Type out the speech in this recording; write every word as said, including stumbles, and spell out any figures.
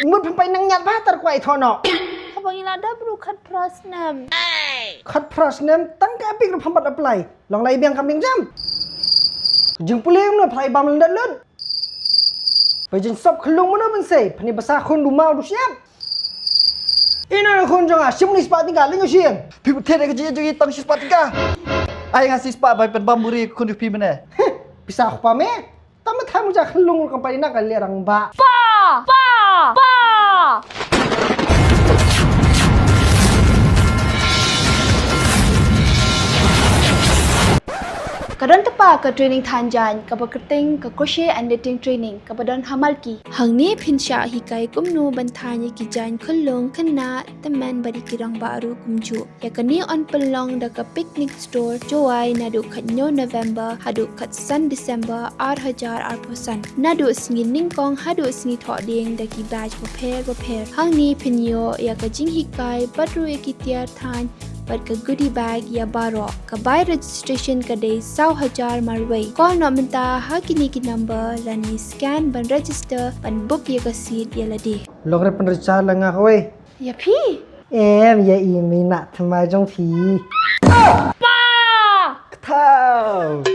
Mut pynpei nang ñiad ba tar kwai thono. Haba ngi la dap ruh khatphra snem. Khatphra snem tang ka Epic ruh pham pat apply. Long lai biang kam biang jam. Jingpule no phlai bam lyndet lut. Ba jingsop khlung mano ban sei, phani basa khun du mau du siap. Ina na khun jong nga, shim ni spah tyngka, ling u shim. Phi u thied ka jingïeit jong i tang shi spah tyngka. Ai nga shi spah bai pynbam buri khun jong phi mynne. Pisa khupa me. Tama tham ja khlung kam pai na ka le rang ba. Pa! Pa! Pa! Ka don tapa ka training than jaiñ, kaba kyrteng ka crochet and knitting training, kaba don ha Malki. Hangne phin shah hikai kumno ban than ïa ki jaiñ khyllung, khynnah, tymmen bad ïa ki rangbah ruh kumjuh. Ïa kane yn pynlong da ka Picnic Store, Jowai, naduh khathynñiew November haduh khatsan December ar hajar arphew san. Naduh sngi nyngkong haduh sngi thohdieng da ki batch bapher bapher. Hangne phin ïoh ïa ka jinghikai bad ruh ïa ki tiar than bad ka goodie bag ïa baroh. Ka bai registration ka dei saw hajar marwei. Call noh mynta ha kine ki number lane scan ban register ban book ïa ka seat ïa lade. Lok re pynregister la nga kawei. Ïa phi? Em, ïa i mynta thymmai jong phi. Pa! Kthau.